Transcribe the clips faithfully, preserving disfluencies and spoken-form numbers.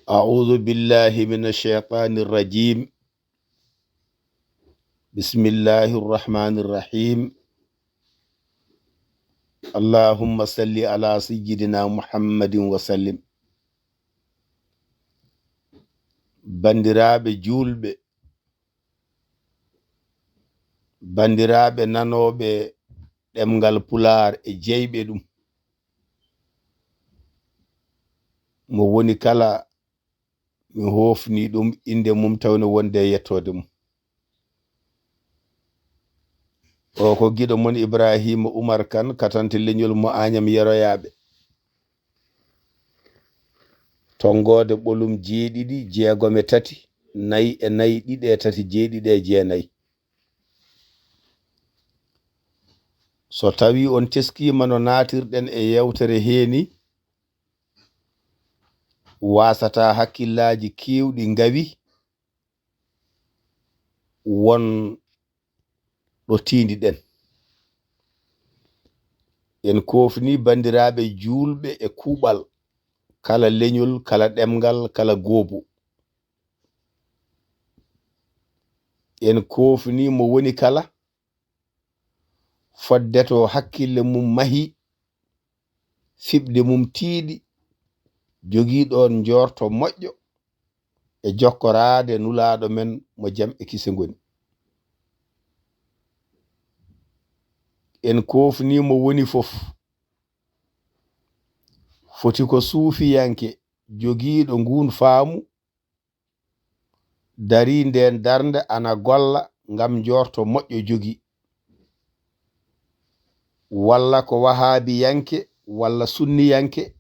أعوذ بالله من الشيطان الرجيم. بسم الله الرحمن الرحيم. اللهم صل على سيدنا محمد وسلم. Banndiraaɓe juulɓe, banndiraaɓe nanooɓe ɗemngal Pulaar e jeyɓe ɗum, mo woni kala, mi hoofni ɗum innde mum, tawno wonde e yettoode mum. O ko giɗo mon Ibrahima Umar Kan, katante leñol mo Añam Yeroyaaɓe. Tonngoode ɓolum jeeɗiɗi, jeegom e tati, nayi e nayi, ɗiɗi e tati, jeeɗiɗi e jeenayi. So tawii on teskiima no naatirɗen e yeewtere hee nii, waasataa hakkillaaji keewɗi ngawi won ɗo tiindiɗen. En koofni banndiraaɓe juulɓe e kuuɓal, kala leñol, kala ɗemngal, kala goobu. En koofni mo woni kala, fodde to hakkille mum mahi, fiɓde mum tiiɗi, jogii ɗoon njoorto moƴƴo e jokkoraade Nulaaɗo men mo jam e kise ngoni. En koofni mo woni fof, foti ko suufiyanke jogiiɗo nguun faamu, darii ndeen darnde ana golla ngam njoorto moƴƴo jogii, walla ko wahaabiyanke, walla sunniyanke,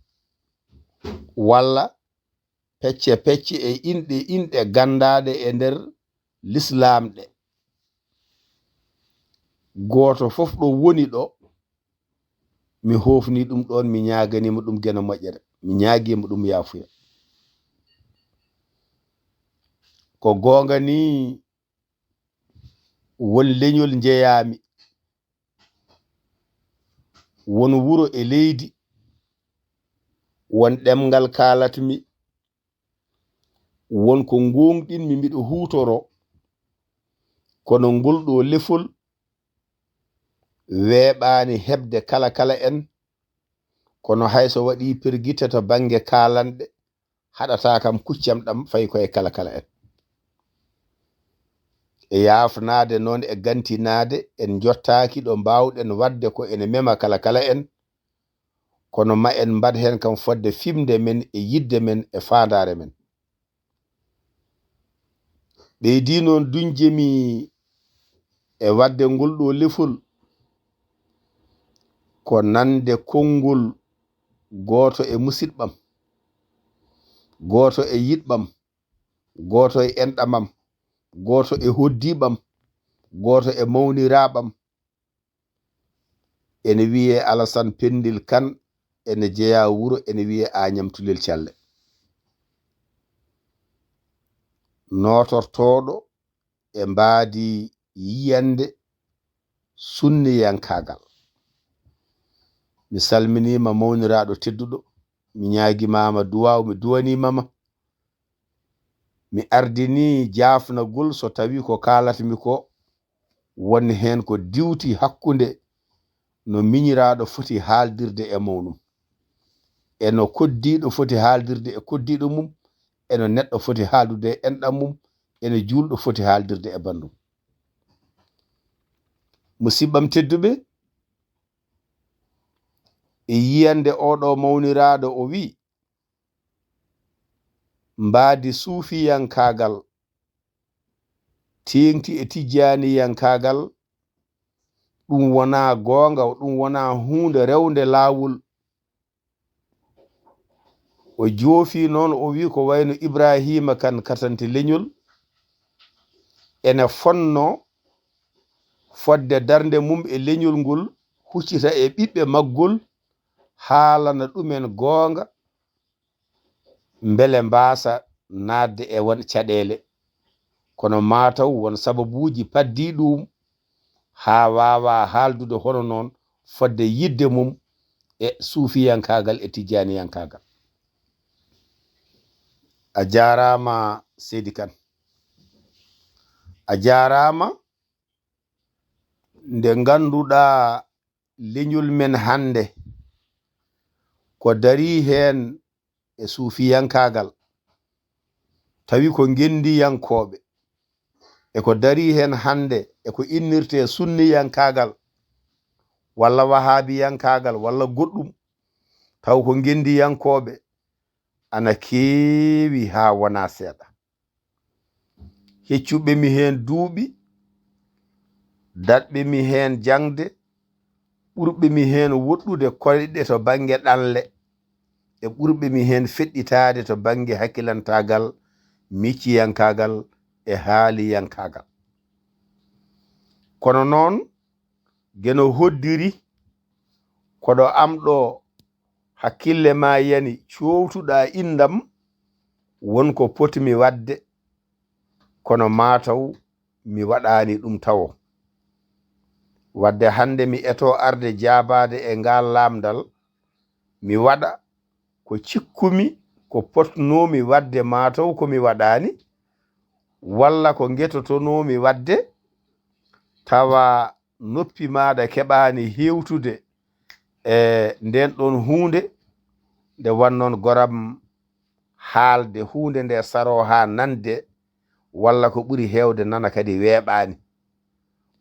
walla pecce pecce e inɗe inɗe ganndaaɗe e nder lislaam ɗe. Gooto fof ɗo woni ɗo, mi hoofni ɗum ɗoon, mi ñaaganii mo ɗum geno moƴƴere, mi ñaagii mo ɗum yaafuya. Ko goonga nii, won leñol njeyaami, won wuro e leydi, won ɗemngal kaalatmi, won ko ngoongɗinmi miɗo huutoroo, kono ngol ɗoo lefol weeɓaani heɓde kala kala en, kono hay so waɗii pergite to bannge kaalanɗe, haɗataa kam kuccam ɗam fay koye kala kala en. E yaafnaade noon e gantinaade, en njottaaki ɗo mbaawɗen waɗde ko ene mema kala kala en, kono ma en mbaɗ heen kam fodde fimde men e yiɗde men e faandaare men. Ɓeydii noon duñde mi e waɗde ngol ɗoo lefol ko nande konngol gooto e musiɗɓam, gooto e yiɗɓam, gooto e enɗamam, gooto e hoddiiɓam, gooto e mawniraaɓam, ene wiyee Alasan Penndil Kan, ene jeyaa wuro, ene wiyee Aañam Tulel Calle. Nootortooɗo e mbaadi yiyannde sunniyankaagal. Mi salminiima mawniraaɗo tedduɗo, mi ñaagimaama duwaaw, mi duwaniima ma. Mi ardinii jaafnagol so tawii ko kaalatmi ko won heen ko diwti hakkunde no miñiraaɗo foti haaldirde e mawnum, e no koddiiɗo foti haaldirde e koddiiɗo mum, e no neɗɗo foti haaldude e enɗam mum, e no juulɗo foti haaldirde e banndum. Musiɗɓam tedduɓe, e yiyannde oɗo mawniraaɗo o wi'i, mbaadi suufiyankaagal teeŋti e tijjaaniyankaagal, ɗum wonaa goonga, ɗum wonaa huunde rewnde laawol. O joofi noon, o wi ko wayno Ibraahiima Kan katante leñol ene fonnoo fodde darnde mum e leñol ngol, huccita e ɓiɓɓe maggol, haalana ɗumen goonga, mbele mbaasa naatde e won caɗeele. Kono maa taw won sababuuji paddii ɗum haa waawa haaldude hono noon fodde yiɗde mum e suufiyankaagal e tijjaaniyankaagal. A jaaraama, Seydi Kan. A jaaraama. Nde ngannduɗaa leñol men hannde, ko darii heen e suufiyankaagal, tawi ko ngenndiyankooɓe, e ko darii heen hannde e ko innirtee sunniyankaagal, walla wahaabiyankaagal, walla goɗɗum, taw ko ngenndiyankooɓe, ana keewi haa wonaa seeɗa. Heccuɓe mi heen duuɓi, daɗɓe mi heen jaŋde, ɓurɓe mi heen woɗɗude koyɗe to bannge ɗanle, e ɓurɓe mi heen feɗɗitaade to bannge hakkilantaagal, micciyankaagal e haaliyankaagal. Kono noon, Geno hoddiri, koɗo am ɗo, hakkille ma yani, coowtuɗaa inndam, won ko potmi waɗde, kono maa taw mi waɗaani ɗum tawo. Waɗde hannde mi eto arde jaabaade e ngaal laamndal, mi waɗa ko cikkumi, ko potnoomi waɗde, maa taw ko mi waɗaani, walla ko ngetotonoomi waɗde, tawa noppi maaɗa keɓaani hewtude e nden ɗon huunde, nde wannoon goram haalde huunde nde saro haa nande, walla ko ɓuri heewde nana kadi weeɓaani.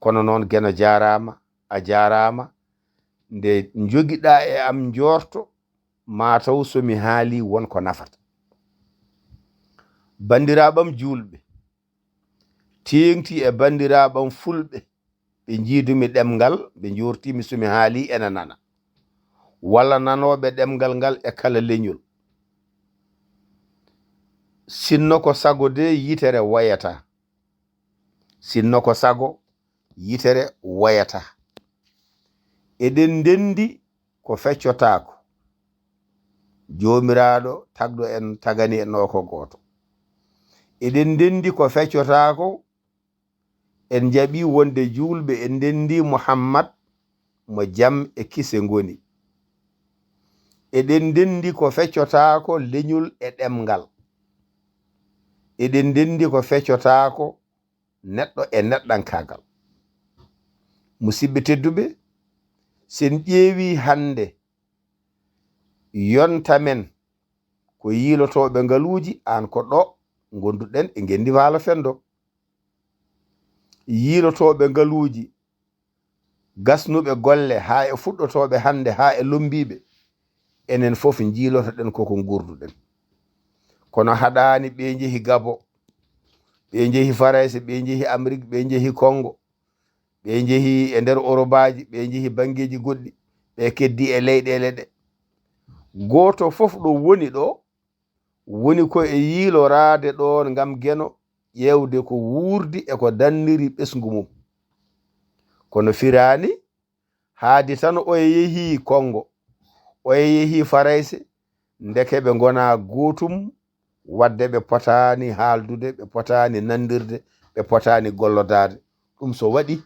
Kono noon, Geno jaaraama, a jaaraama, nde njogiɗaa e am njoorto, maa taw so mi haalii won ko nafata. Banndiraaɓam juulɓe, teeŋti e banndiraaɓam fulɓe, ɓe njiidumi ɗemngal, ɓe njoortiimi so mi haalii ena nana, walla nanooɓe ɗemngal ngal e kala leñol. Sinno ko sago de, yitere woyata. Sinno ko sago, yitere woyata. Eɗen ndenndi ko feccotaako. Joomiraaɗo tagɗo en tagani en o ko gooto. Eɗen ndenndi ko feccotaako, en njaɓi wonde juulɓe, en ndenndi Muhammad mo jam e kise ngoni. Eɗen ndenndi ko feccotaako leñol e ɗemngal. Eɗen ndenndi ko feccotaako neɗɗo e neɗɗankaagal. Musidɓe tedduɓe, sen ƴeewi hannde yonta men ko yiilotooɓe ngaluuji, aan ko ɗo ngonduɗen e ngenndi Waalo Fenndo. Yiilotooɓe ngaluuji, gasnuɓe golle haa e fuɗɗotooɓe hannde haa e lommbiiɓe, enen fof njiilotoɗen koko nguurduɗen. Kono haɗaani ɓe njehi Gabo, ɓe njehi Farayse, ɓe njehi Amrik, ɓe njehi Kongo, ɓe njehi e nder Orobaaji, ɓe njehi banngeeji goɗɗi, ɓe keddi e leyɗeele ɗe. Gooto fof ɗo woni ɗo, woni ko e yiiloraade ɗoon ngam Geno ƴeewde ko wuurdi e ko danniri ɓesngu mum. Kono firaani haadi tan oye yehii Kongo, oye yehii Farayse, ndeke ɓe ngonaa gootum, waɗde ɓe potaani haaldude, ɓe potaani nanndirde, ɓe potaani gollodaade. Ɗum so waɗi,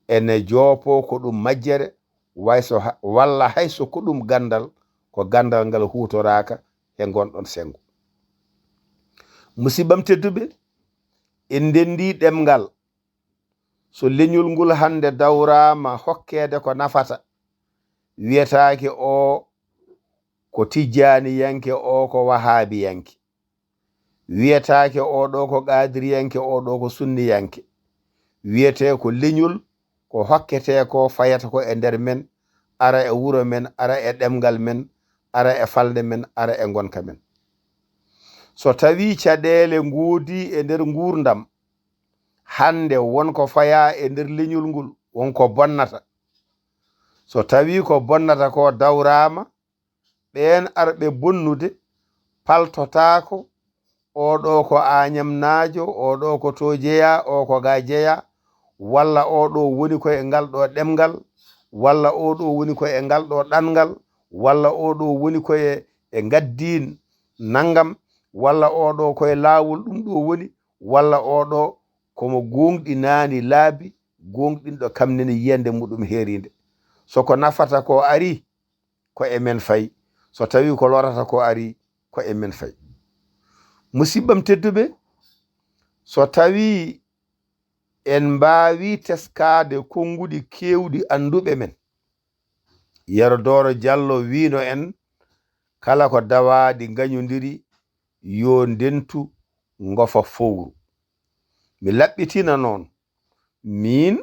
ene joopoo ko ɗum majjere, way so ha-, walla hay so ko ɗum ganndal, ko ganndal ngal huutoraaka he ngonɗon senngo. Musidɓam tedduɓe, en ndenndi ɗemngal. So leñol ngol hannde dawraama hokkeede ko nafata, wiyetaake o ko tijjaaniyanke, o ko wahaabiyanke. Wiyetaake o ɗo ko qaadiriyanke, o ɗo ko sunniyanke. Wiyetee ko leñol ko hokketee ko fayata ko e nder men, ara e wuro men, ara e ɗemngal men, ara e falnde men, ara e ngonka men. So tawii caɗeele ngoodi e nder nguurndam, hannde won ko fayaa e nder leñol ngol, won ko bonnata. So tawii ko bonnata ko dawraama, ɓeen arɓe bonnude paltotaako, o ɗo ko Añamnaajo, o ɗo ko to jeyaa, o ko ga jeyaa, walla o ɗo woni ko e ngal ɗo ɗemngal, walla o ɗo woni ko e ngal ɗo ɗanngal, walla o ɗo woni ko e, e ngaddiin nanngam, walla o ɗo ko e laawol ɗum ɗo woni, walla o ɗo komo gooŋɗinaani laabi, gooŋɗinɗo kam nene yiyannde muɗum heeriinde. So ko nafata ko arii, ko e men fayi. So tawii ko lorata ko arii, ko e men fayi. Musiɓɓam tedduɓe, so tawii en mbaawii teskaade konnguɗi keewɗi annduɓe men, Yero Dooro Jallo wiino en, kala ko dawaaɗi ngañondiri, yo ndentu ngofa fowru. Mi laɓɓitina noon, miin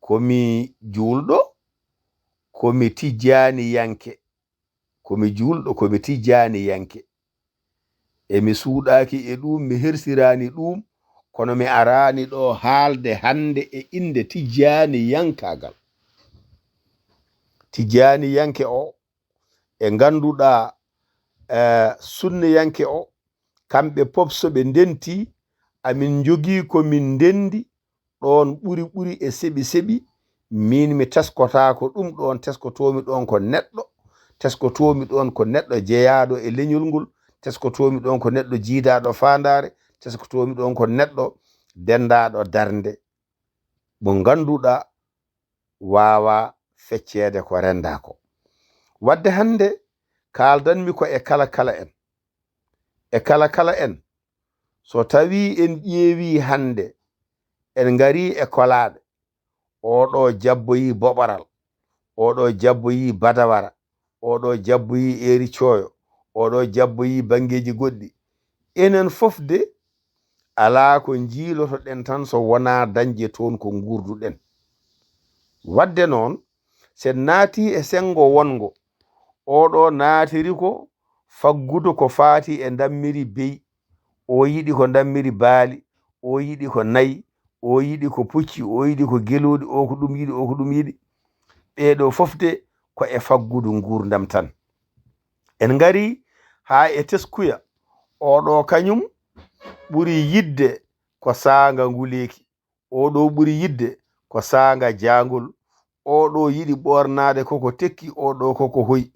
ko mi juulɗo, ko mi tijjaaniyanke, ko mi juulɗo, ko mi tijjaaniyanke. E mi suuɗaaki e ɗuum, mi hersiraani ɗuum, kono mi araani ɗo haalde hannde e innde tijjaaniyankaagal. Tijjaaniyanke o, e ngannduɗaa, eh, sunniyanke o, kamɓe pop so ɓe ndenti, amin njogii ko min ndenndi, ɗoon ɓuri ɓuri e seɓi seɓi, miin mi teskotaako ɗum ɗoon, teskotoomi ɗoon ko neɗɗo, teskotoomi ɗoon ko neɗɗo jeyaaɗo e leñol ngol, teskotoomi ɗoon ko neɗɗo jiidaaɗo faandaare, teskotoomi ɗoon ko neɗɗo denndaaɗo darnde, mo ngannduɗaa waawaa fecceede ko renndaa ko. Waɗde hannde kaaldanmi ko e kala kala en. E kala kala en, so tawii en ƴeewii hannde, en ngarii e kolaaɗe, oɗo jabboyii boɓoral, oɗo jabboyii badawara, oɗo jabboyii eeri cooyo, oɗo jabboyii banngeeji goɗɗi. Enen fof de, alaa ko njiilotoɗen tan so wonaa dañde toon ko nguurduɗen. Waɗde noon, so en naatii e senngo wonngo, oɗo naatiri ko faggudu ko faati e ndammiri beyi, o yiɗi ko ndammiri baali, o yiɗi ko nayi, o yiɗi ko pucci, o yiɗi ko gelooɗi, o ko ɗum yiɗi, o ko ɗum yiɗi. Ɓee ɗoo fof de ko e faggudu nguurndam tan. En ngarii haa e teskuya, oɗo kañum ɓuri yiɗde ko saanga nguleeki, oɗo ɓuri yiɗde ko saanga jaangol, oɗo yiɗi ɓoornaade koko tekki, oɗo koko hoyi.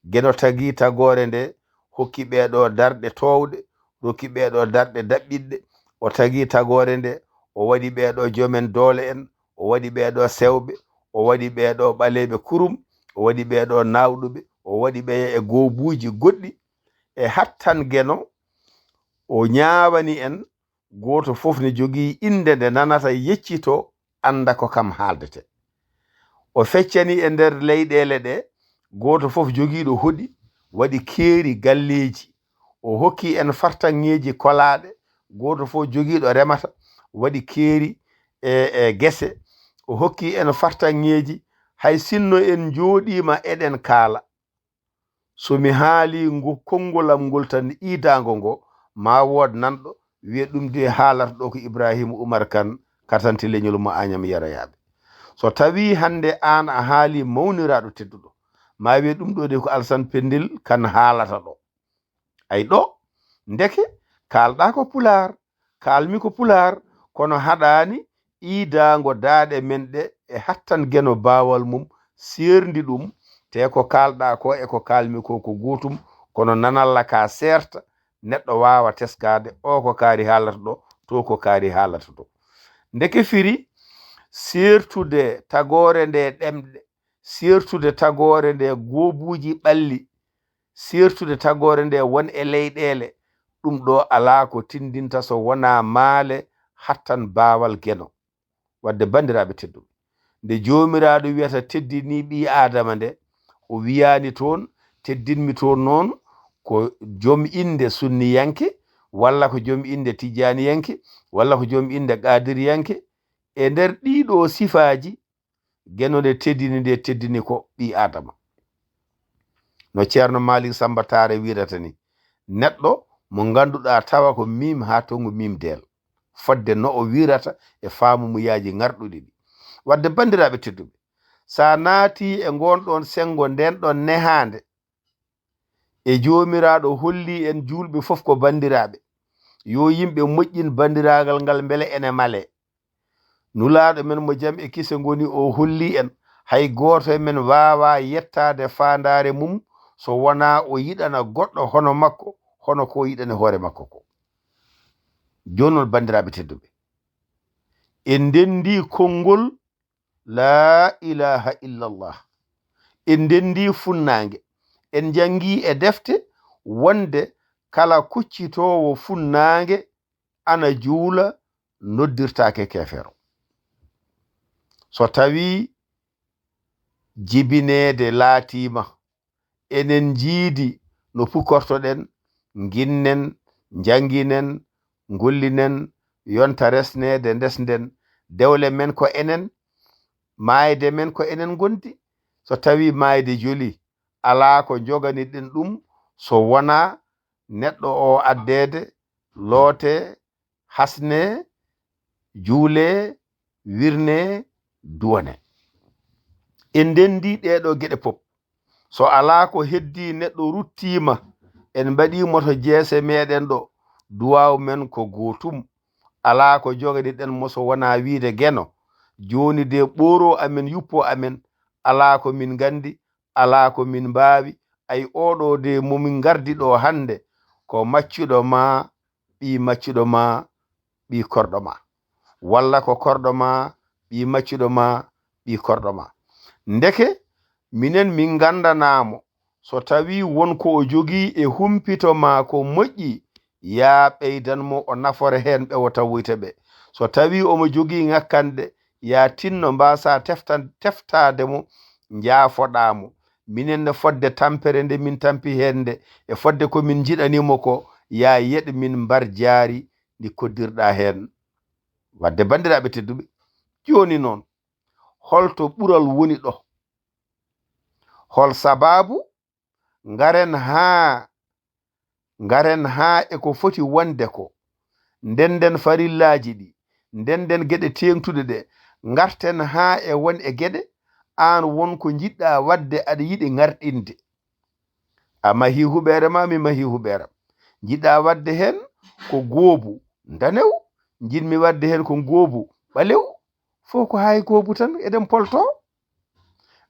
Geno tagi tagoore nde, hokki ɓee ɗoo darɗe toowɗe, rokki ɓee ɗoo darɗe daɓɓiɗɗe. O tagi tagoore nde, o waɗi ɓee ɗoo joomen doole en, o waɗi ɓee ɗoo sewɓe, o waɗi ɓee ɗoo ɓaleeɓe kurum, o waɗi ɓee ɗoo naawɗuɓe, o waɗi ɓeya e goobuuji goɗɗi. E hattan Geno, o ñaawani en, gooto fof ne jogii innde nde nanata, yeccitoo, annda ko kam haaldete. O feccani e nder leyɗeele ɗe, gooto fof jogiiɗo hoɗi, waɗi keeri galleeji. O hokki en fartaŋŋeeji kolaaɗe, gooto fof jogiiɗo remata, waɗi keeri e, e gese. O hokki en fartaŋŋeeji, hay sinno en njooɗiima eɗen kaala. So mi haalii ngu konngol am ngol tan, iidaango ngo, maa wood nanɗo wiya ɗum de haalata ɗo ko Ibrahima Umar Kan, katante leñol mo Añam Yaroyaaɓe. So tawii hannde aan a haalii mawniraaɗo tedduɗo, maa wiya ɗum ɗo de ko Alsan Pendel Kan haalata ɗo. Ay ɗo, ndeke kaalɗaa ko pulaar, kaalmi ko pulaar, kono haɗaani iidaango daaɗe men ɗe e hattan Geno baawal mum seerndi ɗum, te ko kaalɗaa ko e ko kaalmi ko ko gootum, kono nanalla ka seerta, neɗɗo waawa teskaade o ko kaari haalata ɗo, to ko kaari haalata ɗo. Ndeke firi seertude tagoore nde ɗemɗe, seertude tagoore nde goobuuji ɓalli, seertude tagoore nde won e leyɗeele, ɗum ɗo alaa ko tinndinta so wonaa maale hattan baawal Geno. Waɗde banndiraaɓe tedduɓe, nde Joomiraaɗo wiyata teddinii ɓii Aadama nde, o wiyaani toon teddinmi toon noon ko joom innde sunniyanke, walla ko joom innde tijjaaniyanke, walla ko joom innde qaadiriyanke. E nder ɗii ɗoo sifaaji, Geno nde teddini nde teddini ko ɓii Aadama. No Ceerno Maalik Sammba Taare wiirata ni, neɗɗo mo ngannduɗaa tawa ko miim haa tongu miim deel, fodde no o wiirata e faamumuyaaji ŋarɗuɗi ɗi. Waɗde banndiraaɓe tedduɓe, so a naatii e ngoon ɗoon senngo, ndeen ɗoon nehaande, e Joomiraaɗo hollii en juulɓe fof ko banndiraaɓe. Yo yimɓe moƴƴin banndiraagal ngal mbele ene malee. Nulaaɗo men mo jam e kise ngoni o hollii en, hay gooto e men waawaa yettaade faandaare mum so wonaa o yiɗana goɗɗo hono makko, hono ko o yiɗani hoore makko ko. Jooni noon, banndiraaɓe tedduɓe, en ndenndii konngol Laa ilaaha illallah. En ndenndii funnaange. En njanngii e defte wonde kala kuccitoowo funnaange ana juula, noddirtaake keefeero. So tawii jibineede laatiima, enen njiidi no pukortoɗen, nginnen, njannginen, ngullinen, yonta resneede, ndesnden, dewle men ko enen, maayde men ko enen ngondi. So tawii maayde joli, alaa ko njoganiɗen ɗum so wonaa neɗɗo o addeede, lootee, hasnee, juulee, wirnee, duwanee. En ndenndii ɗee ɗoo geɗe pop. So alaa ko heddii, neɗɗo ruttiima, en mbaɗii mo to jeese meɗen ɗo, duwaaw men ko gootum. Alaa ko njoganiɗen mo so wonaa wiyde Geno. Jooni de ɓooroo amen, yuppoo amen, alaa ko min nganndi, alaa ko min mbaawi. Ay, oo ɗoo de mo min ngardi ɗoo hannde, ko maccuɗo maa, ɓii maccuɗo maa, ɓii korɗo maa, walla ko korɗo maa, ɓii maccuɗo maa, ɓii korɗo maa. Ndeke minen min nganndanaa mo. So tawii won ko o jogii e humpito maa ko moƴƴi, yaa ɓeydan mo, o nafora heen ɓe o tawoyta ɓe. So tawii omo jogii ŋakkanɗe, yaa tinno mbaasaa teftan-, teftaade mo, njaafoɗaa mo. Minen ne, fodde tampere nde min tampi heen nde, e fodde ko min njiɗanii mo ko, yaa yeɗ min mbar jaari ndi koddirɗaa heen. Wadde, banndiraaɓe tedduɓe, jooni noon, holto ɓural woni ɗo? Hol sabaabu? Ngaren haa, ngaren haa e ko foti wonde ko. Ndennden farillaaji ɗi, ndennden geɗe teeŋtuɗe ɗe, ngarten haa e won e geɗe, aan won ko njiɗɗaa waɗde, aɗa yiɗi ŋarɗinde. A mahii huɓeere ma, mi mahii huɓeere am. Njiɗɗaa waɗde heen ko goobu ndanewu, njiɗmi waɗde heen ko goobu ɓalewu. Fof ko haa e goobu tan eɗen poltoo.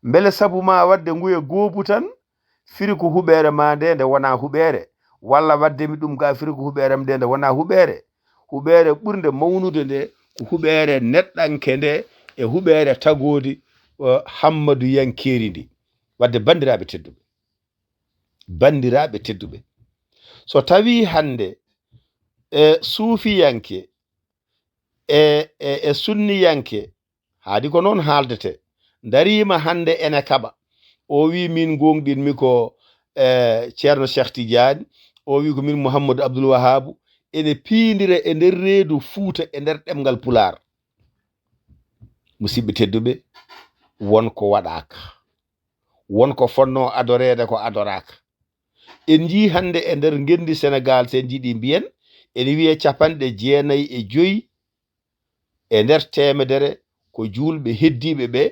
Mbele sabu ma waɗde nguya goobu tan, firi ko huɓeere ma nde, nde wonaa huɓeere, walla waɗde mi ɗum ga, firi ko huɓeere am nde, nde wonaa huɓeere. Huɓeere ɓurnde mawnude nde, ko huɓeere neɗɗanke nde, e huɓeere tagoodi, eh, Hammadu Yankeeri ndi. Wadde, banndiraaɓe tedduɓe, banndiraaɓe tedduɓe, so tawii hannde e suufiyanke e, e, e sunniyanke, haadi ko noon haaldete, ndariima hannde ene kaɓa. O wii, "Min gooŋɗinmi ko, eh, Ceerno Cheikh Tidiane." O wii, "Ko min Mouhamadou Abdoul Wahaabu." Ene piindira e nder reedu Fuuta, e nder ɗemngal Pulaar. Musidɓe tedduɓe, won ko waɗaaka. Won ko fotnoo adoreede ko adoraaka. En njii hannde e nder ngenndi Senegaal, so en njiɗii mbiyen, ene wiyee capanɗe jeenayi e joyi e nder teemedere ko juulɓe heddiiɓe ɓe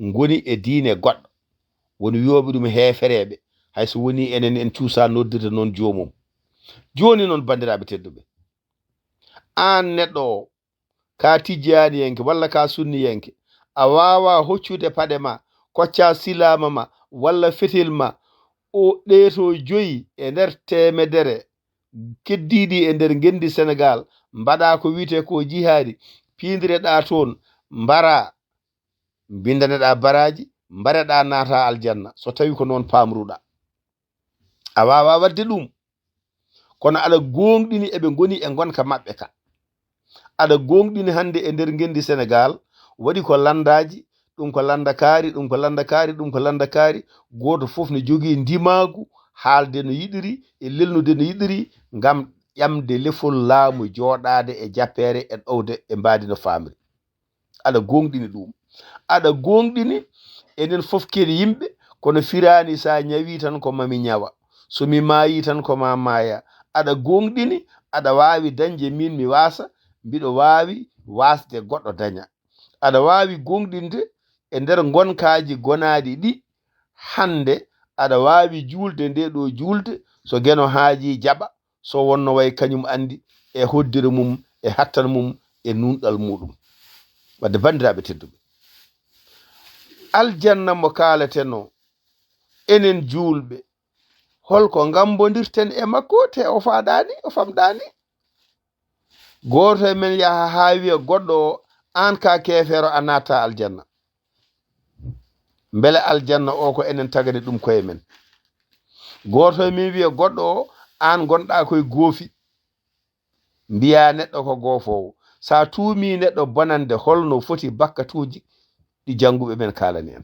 ngoni e diine goɗɗo. Woni wiyooɓe ɗum heefereeɓe, hay so wonii enen en cuusaa noddirde noon joomum. Jooni noon, banndiraaɓe tedduɓe, aan neɗɗo o, ka tijjaaniyanke walla ka sunniyanke, a waawaa hoccude paɗe ma, koccaa silaama ma walla fetel ma, o ɗeeto joyi e nder teemedere keddiiɗi e nder ngenndi Senegaal, mbaɗaa ko wiyetee ko jihaadi, piindireɗaa toon, mbaraa, mbindaneɗaa baraaji, mbareɗaa, naataa aljanna, so tawii ko noon paamruɗaa. A waawaa waɗde ɗum. Kono aɗa gooŋɗini eɓe ngoni e ngonka maɓɓe ka. Aɗa gooŋɗini hannde e nder ngenndi Senegaal, waɗi ko lanndaaji, ɗum ko lanndakaari, ɗum ko lanndakaari, ɗum ko lanndakaari. Gooto fof ne jogii ndimaagu haalde no yiɗiri, e lelnude no yiɗiri, ngam ƴamde lefol laamu, jooɗaade e jappeere, e ɗowde e mbaadi no faamri. Aɗa gooŋɗini ɗum. Aɗa gooŋɗini, enen fof keɗi yimɓe, kono firaani so a ñawii tan ko ma mi ñawa, so mi maayii tan ko ma maaya. Aɗa gooŋɗini, aɗa waawi dañde miin mi waasa, mbiɗo waawi waasde goɗɗo daña. Aɗa waawi gooŋɗinde e nder ngonkaaji gonaaɗi ɗi hannde, aɗa waawi juulde nde ɗo juulde, so Geno haajii jaɓa, so wonno way kañum anndi e hoddire mum, e hattan mum, e nunɗal muɗum. Wadde, banndiraaɓe tedduɓe, aljanna mo kaalatenoo, enen juulɓe, holko ngambondirten e makko, te o faadaani, o famɗaani? Gooto e men yaha haa wiya goɗɗo o, "Aan ka keefeero, a naata aljanna." Mbele aljanna o ko enen tagani ɗum koye men? Gooto e men wiya goɗɗo o, aan ngonɗaa koye goofi. Mbiyaa neɗɗo ko goofoowo. So a tuumii neɗɗo bonannde, holno foti bakkatuuji ɗi jannguɓe ɓen kaalani en?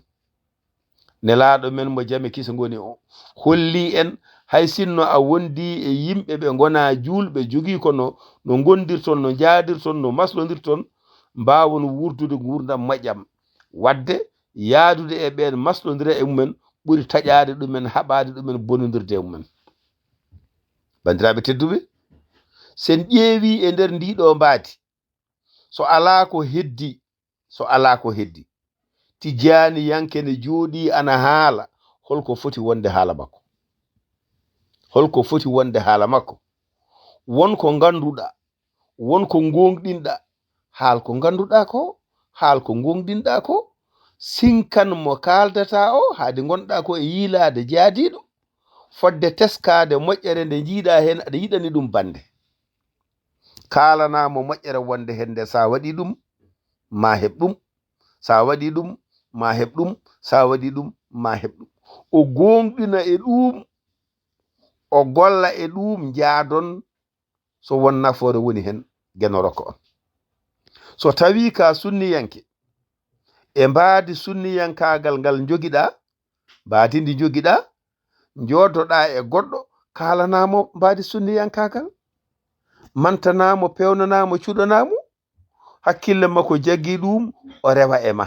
Nelaaɗo men mo jam e kisa ngoni o, hollii en, hay sinno a wondii e yimɓe ɓe ngonaa juulɓe, jogii ko no, no ngondirton, no njaadirton, no maslondirton, mbaawon wuurdude nguurndam moƴƴam. Waɗde yaadude e ɓeen, maslondira e mumen, ɓuri taƴaade ɗumen, haɓaade ɗumen, bonondirde e mumen. Banndiraaɓe tedduɓe, sen ƴeewii e nder ndii ɗoo mbaadi, so alaa ko heddi, so alaa ko heddi, tijjaaniyanke ne jooɗii ana haala, holko foti wonde haala makko? Holko foti wonde haala makko? Won ko ngannduɗaa, won ko ngoongɗinɗaa, haal ko ngannduɗaa ko, haal ko ngoongɗinɗaa ko, sinkan mo kaaldataa o, haade ngonɗaa ko e yiilaade jaadiiɗo, fodde teskaade moƴƴere nde njiiɗaa heen, aɗa yiɗani ɗum bannde. Kaalanaa mo moƴƴere wonde heen nde, so a waɗii ɗum, ma heɓ ɗum, so a waɗii ɗum, ma heɓ ɗum, so a waɗii ɗum, ma heɓ ɗum. O goongɗina e ɗum, o golla e ɗum, njaadon, so won nafoore woni heen, Geno rokka on. So tawii ka sunniyanke, e mbaadi sunniyankaagal ngal njogiɗaa, mbaadi ndi njogiɗaa, njoodoɗaa e goɗɗo, kaalanaa mo mbaadi sunniyankaagal, mantanaa mo, peewnanaa mo, cuɗanaa mo, hakkille makko jaggi ɗum, o rewa e ma.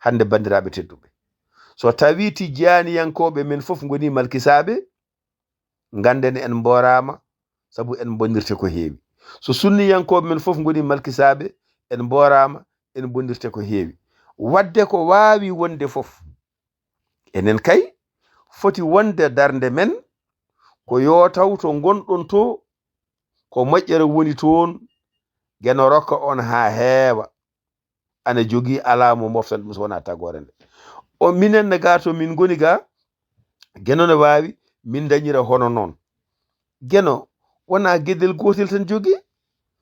Hannde, banndiraaɓe tedduɓe, so tawii tijjaaniyankooɓe men fof ngonii malkisaaɓe, ngannden en mbooraama, sabu en mbonirte ko heewi. So sunniyankooɓe men fof ngonii malkisaaɓe, en mbooraama, en mbonirte ko heewi. Waɗde ko waawi wonde fof, enen kay, foti wonde darnde men, ko yo taw to ngonɗon to, ko moƴƴere woni toon, Geno rokka on haa heewa. Ana jogii alaa mo moftan ɗum so wonaa tagoore nde. O minen ne gaa to min ngoni gaa, Geno ne waawi min dañira hono noon. Geno wonaa geɗel gootel tan jogii,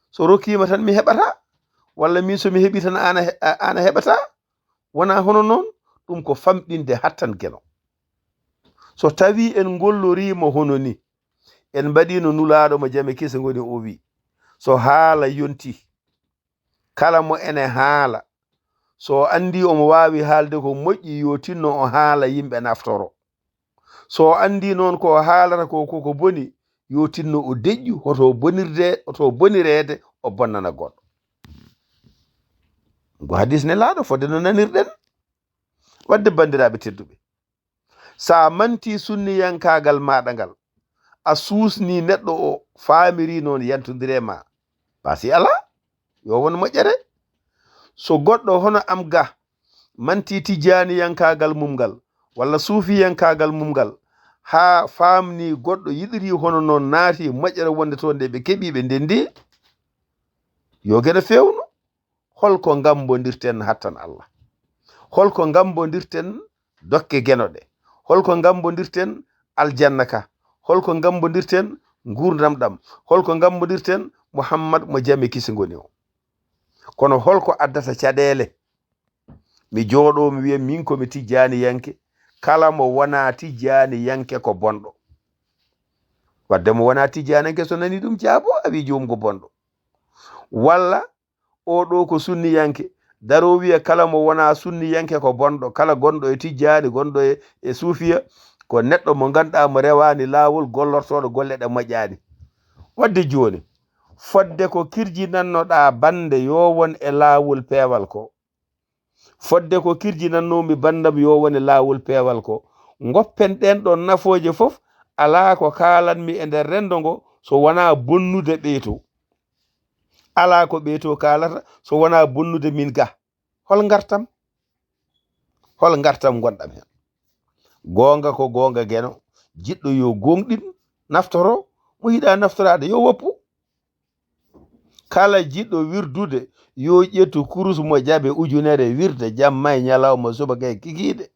so rokkiima tan mi heɓata, walla min so mi heɓii tan aan a he-, a-, aan a heɓata. Wonaa hono noon, ɗum ko famɗinde hattan Geno. So tawii en ngolloriima hono ni, en mbaɗii no Nulaaɗo mo jam e kisa ngoni o wi, so haala yontii, kala mo ene haala, so o anndii omo waawi haalde ko moƴƴi, yo tinno o haala, yimɓe naftoro. So o anndii noon ko o haalata ko, ko ko boni, yo tinno o deƴƴu, hoto o bonirde, hoto o bonireede, o bonnana goɗɗo. Ngo hadis Nelaaɗo, fodde no nanirɗen. Waɗde, banndiraaɓe tedduɓe, so a mantii sunniyankaagal maaɗa ngal, a suusnii neɗɗo o, faamirii noon yantondire ma, basi alaa, yo won moƴƴere. So goɗɗo hono am ga mantii tijjaaniyankaagal mum ngal, walla suufiyankaagal mum ngal, haa faamnii goɗɗo yiɗirii hono noon, naati moƴƴere wonde toon nde ɓe keɓii, ɓe ndenndii, yo Geno feewnu. Holko ngammbondirten hattan Allah? Holko ngammbondirten dokke Geno ɗe? Holko ngammbondirten aljanna ka? Holko ngammbondirten nguurndam ɗam? Holko ngammbondirten Muhammad mo jam e kisi ngoni o? Kono holko addata caɗeele? Mi jooɗoo, mi wiya, min ko mi tijjaaniyanke, kala mo wonaa tijjaaniyanke ko bonɗo. Waɗde mo wonaa tijjaaniyanke, so nanii ɗum jaabo, a wii joomum ko bonɗo. Walla oo ɗoo ko sunniyanke, daroo wiya kala mo wonaa sunniyanke ko bonɗo, kala gonɗo e tijjaani, gonɗo e, e suufiya, ko neɗɗo mo ngannduɗaa mo rewaani laawol, gollortooɗo golle ɗe moƴƴaani. Waɗde jooni, fodde ko kirjinannoɗaa bannde yo won e laawol peewal ko, fodde ko kirjinannoomi banndam yo won e laawol peewal ko, ngoppen ɗeen ɗoon nafooje fof, alaa ko kaalanmi e nder renndo ngo so wonaa bonnude ɓee too. Alaa ko ɓee too kaalata so wonaa bonnude min ga. Hol ngartam? Hol ngartam ngonɗam heen? Goonga ko goonga, Geno, jiɗɗo yo gooŋɗin, naftoro, mo yiɗaa naftoraade yo woppu. Kala jiɗɗo wirdude, yo ƴettu kurus mo jaɓe ujunere, wirda jamma e ñalawma, subaka e kikiiɗe.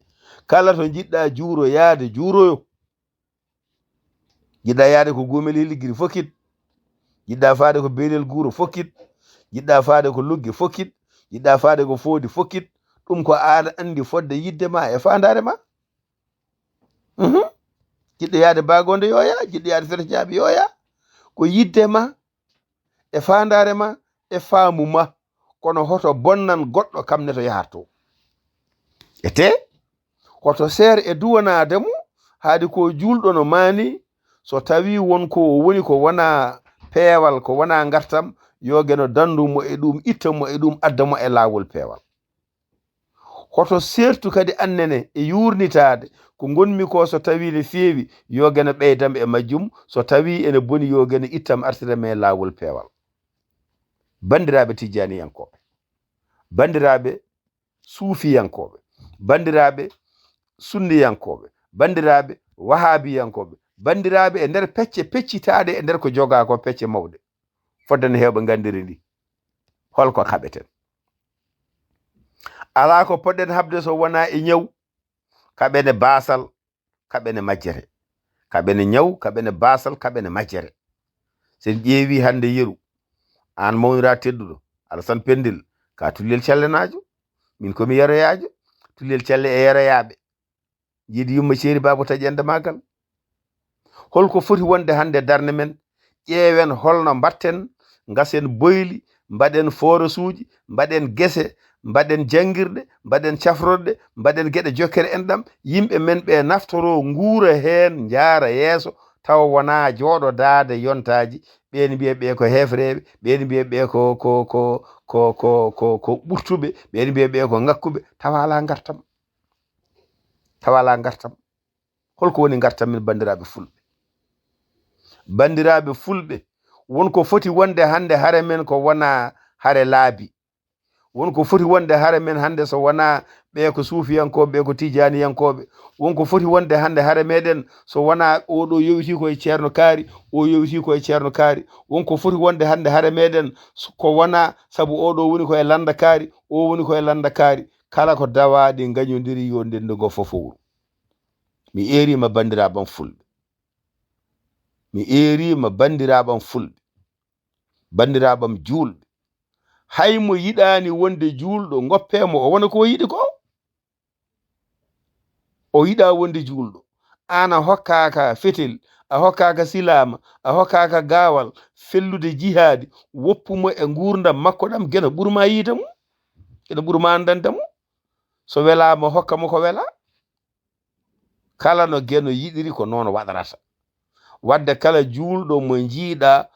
Kala to njiɗɗaa juuroyaade, juuroyo. Jiɗɗaa yaade ko Guumel Heliggiri, fokkit. Jiɗɗaa faade ko Beelel Guuro, fokkit. Jiɗɗaa faade ko Lugge, fokkit. Jiɗɗaa faade ko Foodi, fokkit. Ɗum ko aɗa anndi fodde yiɗde ma e faandaare ma. Mhm. Jiɗɗo yaade baagonde yooya, jiɗɗo yaade fere jaaɓi yooya. Ko yidde ma, e faandaare ma, e faamu ma. Kono hoto bonnan goɗɗo kam ne to yaharto. E te, hoto seer e duwanaade mo, haadi ko juulɗo no maani, so tawi won ko o woni ko wona peewal, ko wona ngartam, yo geno dandu mo e ɗum, itta mo e ɗum, adda mo e laawol peewal. Hoto seertu kadi annene e yuurnitaade ko ngonmi ko, so tawi ne feewi, yo geno ɓeydam e majjum, so tawi ene boni, yo geno ittam artira me laawol peewal. Banndiraaɓe tijjaaniyankooɓe, banndiraaɓe suufiyankooɓe, banndiraaɓe sunniyankooɓe, banndiraaɓe wahaabiyankooɓe, banndiraaɓe e nder pecce peccitaaɗe e nder ko jogaa ko, pecce mawɗe. Fodde no heewɓe nganndiri ndi. Holko kaɓeten? Alaa ko poɗɗen haɓde so wonaa e ñaw, kaɓen e baasal, kaɓen e majjere. Kaɓen e ñaw, kaɓen e baasal, kaɓen e majjere. So en ƴeewi hannde yeru, aan mawnira tedduɗo, Alasan Pendel, ka tullel callenaajo, min ko mi yeroyaajo, tullel calle e yeroyaaɓe. Yiɗi yumma ceeri baaba taƴi ende maagal. Holko foti wonde hannde darnde men? Ƴeewen holno mbatten, ngasen boyli, mbaɗen foorosuuji, mbaɗen gese, mbaɗen janngirɗe, mbaɗen cafrorɗe, mbaɗen geɗe jokkere enɗam. Yimɓe men ɓe naftoro, nguura heen, njaara yeeso, tawa wonaa jooɗodaade yontaaji. Ɓeen mbiya ɓe ko heefreeɓe, ɓeen mbiya ɓe ko, ko, ko, ko, ko, ko, ko ɓurtuɓe, ɓeen mbiya ɓe ko ŋakkuɓe, tawa alaa ngartam. Tawa alaa ngartam. Holko woni ngartam men, banndiraaɓe fulɓe? Banndiraaɓe fulɓe, won ko foti wonde hannde hare men ko wonaa hare laabi. Won ko foti wonde hare men hannde so wonaa ɓe ko suufiyankooɓe, ɓe ko tijaaniyankooɓe. Won ko foti wonde hannde hare meɗen so wonaa oɗo yowiti ko e Ceerno Kaari, o yowiti ko e Ceerno Kaari. Won ko foti wonde hannde hare meɗen so, ko wonaa sabu oɗo woni ko e lannda kaari, o woni ko e lannda kaari. Kala ko dawaaɗi ngañodiri yo ndendu ngo fofowru. Mi eerima banndiraaɓam fulɓe. Mi eerima banndiraaɓam fulɓe. Banndiraaɓam juulɓe. Hay mo yiɗaani wonde juulɗo, ngoppee mo, o wona ko o yiɗi ko. O yiɗa wonde juulɗo. Aan a hokkaaka fetel, a hokkaaka silaama, a hokkaaka gaawal, fellude jihaadi, woppu mo e nguurndam makko ɗam, geno ɓurma yiide mo, geno ɓurma anndande mo. So welaama, hokka mo ko wela. Kala no geno yiɗiri, ko noon waɗrata. Wadde kala juulɗo mo njiiɗa,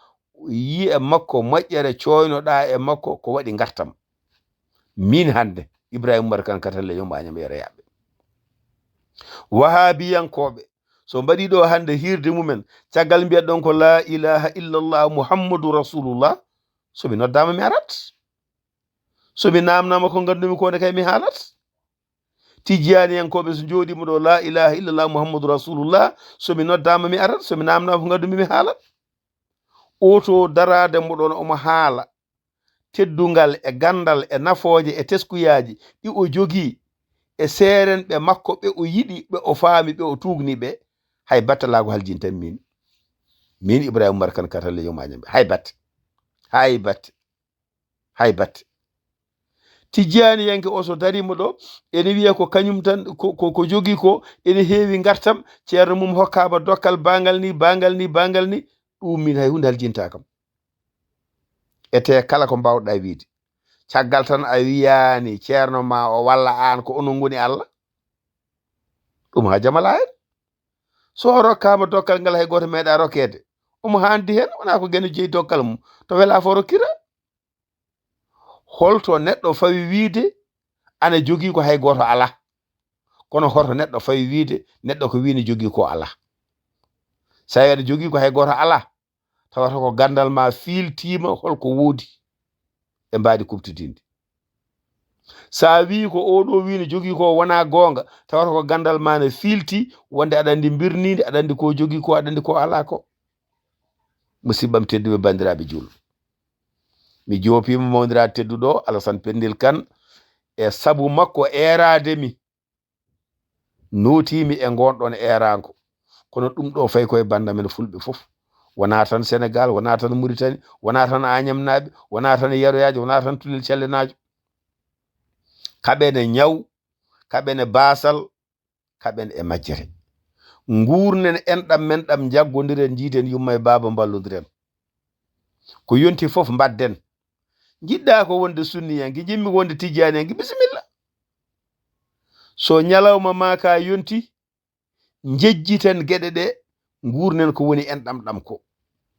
yi'e makko moƴƴere, cooynoɗaa e makko, ko waɗi ngartam. Min hannde, Ibrahima Umar Kan Katalle, yo mbañam yeroyaaɓe. Wahaabiyankooɓe, so mbaɗi ɗo hannde hiirde mumen, caggal mbiyat ɗon ko laa ilaaha illallah Muhammadu Rasulullah, so mi noddaama mi arat. So mi naamnaama ko nganndu-mi ko, nde kay mi haalat. Tijjaaniyankooɓe so njooɗiima ɗo, laa ilaaha illallah Muhammadu Rasulullah, so mi noddaama mi arat, so mi naamnaama ko nganndu-mi mi haalat. Oto daraade mo ɗoon omo haala teddungal e ganndal e nafooje e teskuyaaji ɗi o jogii e seerenɓe makko ɓe o yiɗi, ɓe o faami, ɓe o tuugni ɓe, hay batte alaa ko haljintan min. Min Ibrahima Umar Kan Katalle, yo mbañam yeroyaaɓe. Hay batte. Hay batte. Hay batte. Tijjaaniyanke o so dariima ɗo, ene wiya ko kañum tan, ko, ko, ko jogii ko, ene heewi ngartam, ceerno mum hokkaama dokkal, baangal ni, baangal ni, baangal ni, ɗum min hay huunde haljintaa kam. Ete kala ko mbaawɗaa wiide. Caggal tan a wiyaani ceerno ma o walla aan, ko onon ngoni Allah. Ɗum haa jam alaa heen. So o rokkaama dokkal ngal, hay gooto meeɗaa rokkeede. Omo haandi heen, wonaa ko geno jeyi dokkal mum. To welaa fof rokkira. Holto neɗɗo fawi wiide ana jogii ko hay gooto alaa? Kono hoto neɗɗo fawi wiide neɗɗo ko wii ne jogii ko alaa? So a aɗa jogii ko hay gooto alaa, tawata ko ganndal ma fiiltiima holko woodi e mbaadi kuɓtidinndi. So a wii ko oɗo wii ne jogii ko wonaa goonga, tawata ko ganndal ma ne fiilti wonde aɗa anndi mbirniindi, aɗa anndi ko jogii ko, aɗa anndi ko alaa ko. Musiɓɓam tedduɓe, banndiraaɓe juulɓe, mi joopiima mawniraaɗo tedduɗo Alasan Pendel Kan e sabu makko eeraade mi, nootiimi e ngoon ɗoon eeraango. Kono ɗum ɗo fayi koye bannda men fulɓe fof. Wonaa tan Senegaal, wonaa tan Muritani, wonaa tan Aañamnaaɓe, wonaa tan Yeroyaajo, wonaa tan Tullel Callenaajo. Kaɓen e ñaw, kaɓen e baasal, kaɓen e majjere. Nguurnen enɗam men ɗam, njaggondiren, njiiden yumma e baaba, mballondiren. Ko yonti fof mbaɗden. Njiɗɗaa ko wonde sunniyanke, njiɗmi wonde tijjaaniyanke, bisimilla. So ñalawma maa kaa yonti, njejjiten geɗe ɗe, nguurnen ko woni enɗam ɗam ko.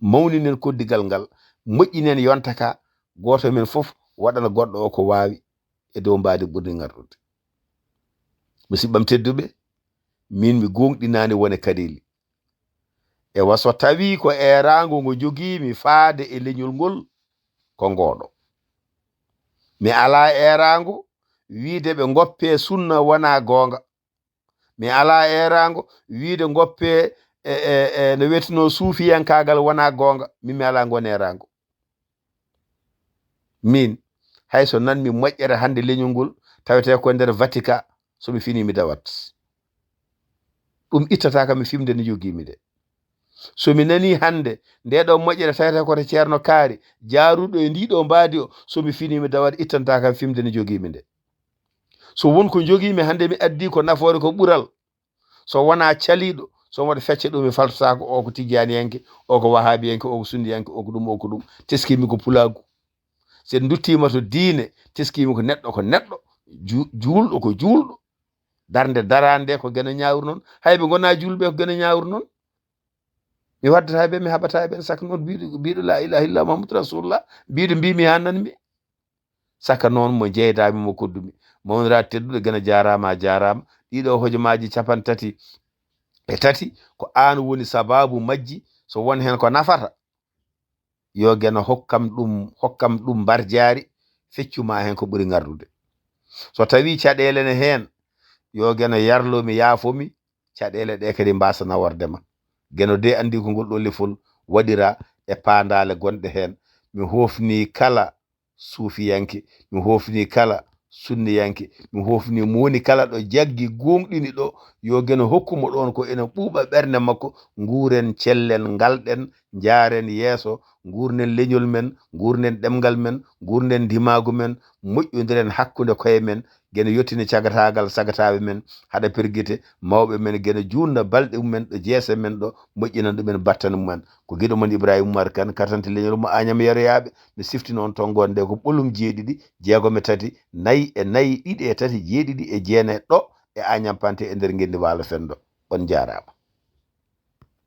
Mawninen koddigal ngal, moƴƴinen yonta ka, gooto men fof waɗana goɗɗo o ko waawi e dow mbaadi ɓurdi ŋarɗude. Musiɓɓam tedduɓe, min mi gooŋɗinaani wone kaɗeeli. Ewa, so tawii ko eeraango ngo njogiimi faade e leñol ngol, ko ngooɗo. Mi alaa eeraango wiide ɓe ngoppee sunna wonaa goonga. Mi alaa eeraango wiide ngoppee e, e, e, no wiyetnoo suufiyankaagal wonaa goonga. Min mi alaa ngoon eeraango. Min, hay so nanmi moƴƴere hannde leñol ngol, tawetee ko nder Vatican, so mi finii mi dawat. Ɗum ittata kam mi fimde nde njogiimi nde. So mi nanii hannde ndee ɗoo moƴƴere tawetee ko to Ceerno Kaari, jaaruɗo e ndii ɗoo mbaadi o, so mi finii mi dawat, ittanta kam fimde nde njogiimi nde. So won ko njogiimi hannde mi addii ko nafoore ko ɓural, so wonaa caliiɗo, so mi waɗa fecce ɗum mi faltotaako, o ko tijjaaniyanke, o ko wahaabiyanke, o ko sunniyanke, o ko ɗum, o ko ɗum. Teskiimi ko pulaagu. So en nduttiima to diine, teskiimi ko neɗɗo ko neɗɗo, ju-, juulɗo ko juulɗo. Darnde daraande ko geno ñaawru noon. Hay ɓe ngonaa juulɓe ko geno ñaawru noon. Mi waddata ɓe, mi haɓata ɓe, saka noon biiɗo, biiɗo laa ilaaha illa Muhammadu Rasulullah, biiɗo mbiimi haa nanmi. Saka noon mo jeydaami, mo koddumi. Mawnira tedduɗo, geno jaaraama, a jaaraama. Ɗiɗo hojomaaji capantati e tati, ko aan woni sabaabu majji. So won heen ko nafata, yo geno hokkam ɗum, hokkam ɗum mbarjaari, feccu ma heen ko ɓuri ngardude. So tawii caɗeele ne heen, yo geno yarlo mi, yaafo mi, caɗeele ɗe kadi mbaasa naworde ma. Geno de anndi ko ngol ɗoo lefol waɗira e paandaale gonɗe heen. Mi hoofni kala suufiyanke, mi hoofni kala sunniyanke, mi hoofni mo woni kala ɗo jaggi gooŋɗini ɗo, yo geno hokku mo ɗoon ko ena ɓuuɓa ɓernde makko. Nguuren, cellen, ngalɗen, njaaren yeeso, nguurnen leñol men, nguurnen ɗemngal men, nguurnen ndimaagu men, moƴƴondiren hakkunde koye men, geno yottini cagataagal sagataaɓe men, haɗa pergite mawɓe men, geno juulna balɗe mumen ɗo jeese men ɗo, moƴƴinan ɗumen battane mumen. Ko giɗo mon Ibrahima Umar Kane, katante leñol mo Añam Yeroyaaɓe, mi siftino on toon ngonde ko ɓolum jeeɗiɗi, jeegom e tati, nayi e nayi, ɗiɗi e tati, jeeɗiɗi e jeenayi ɗo e Añam Pante e nder ngenndi Waalo Fenndo. On njaaraama.